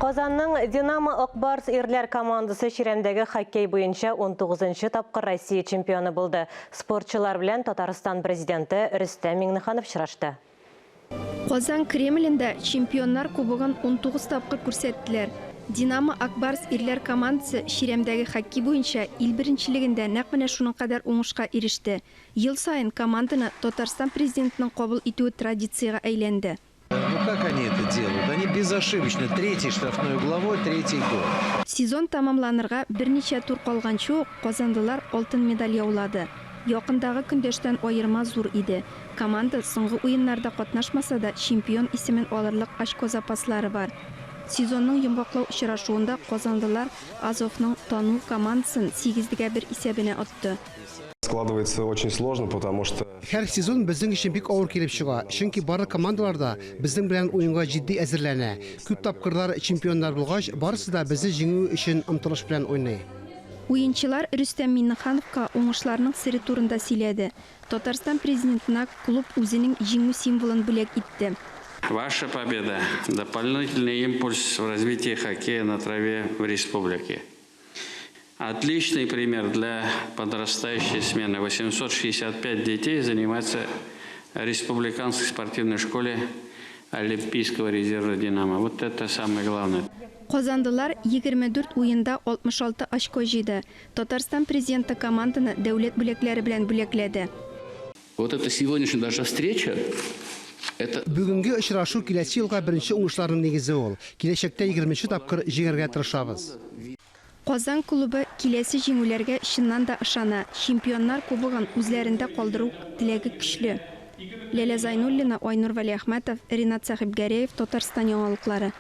Казанның Динамо Ак Барс ирләр командасы чирәмдәге хоккей буенча 19 нчы тапкыр Россия чемпионы булды. Спортчылар белән Татарстан Президенты Рөстәм Миңнеханов очрашты. Казан Кремлендә Чемпионнар кубогын 19 тапкыр күрсәттеләр. Динамо Ак Барс ирләр командасы чирәмдәге хоккей буенча ил беренчелегендә нәкъ менә шуның кадәр уңышка иреште. Ел саен команданы Татарстан Президентының кабул итүе традициягә әйләнде. Ну как они это делают? Они безошибочно. Третий штрафной угловой, третий гол. Сезон тәмамланырга берничә тур калганчы ук казанлылар алтын медаль яулады. Якындагы көндәштән аерма зур иде. Команда соңгы уеннарда катнашмаса да, чемпион исемен алырлык очко запаслары бар. Сезонның йомгаклау очрашуында казанлылар Азовның Тану командасын сигезгә бер исәбенә отты. Складывается очень сложно, потому что. Һәр сезон безнең өчен бик авыр килеп чыга, чөнки барлык командалар да безнең белән уенга җитди әзерләнә. Күп тапкырлар чемпионнар булгач, барысы да безне җиңү өчен омтылыш белән уйный. Уенчылар Рөстәм Миңнехановка уңышларның сере турында сөйләде. Татарстан Президентына клуб үзенең җиңү символын бүләк итте. Ваша победа, дополнительный импульс в развитии хоккея на траве в республике. Отличный пример для подрастающей смены. 865 детей занимаются в республиканской спортивной школе Олимпийского резерва «Динамо». Вот это самое главное. Казанлылар 24 уенда 66 очко җыйды. Татарстан Президенты команданы дәүләт бүләкләре белән бүләкләде. Вот это сегодняшняя наша встреча, это... Бүгенге очрашу киләсе елга беренче уңышларның нигезе ул. Киләчәктә егерменче тапкыр җиңәргә тырышабыз. Казан клубы киләсе җиңүләргә чыннан да ышана, Чемпионнар Кубогын үзләрендә калдыру теләге көчле. Ләлә Зайнуллина, Айнур Вәлиәхмәтов, Ринат Сәхибгәрәев, Татарстан яңалыклары.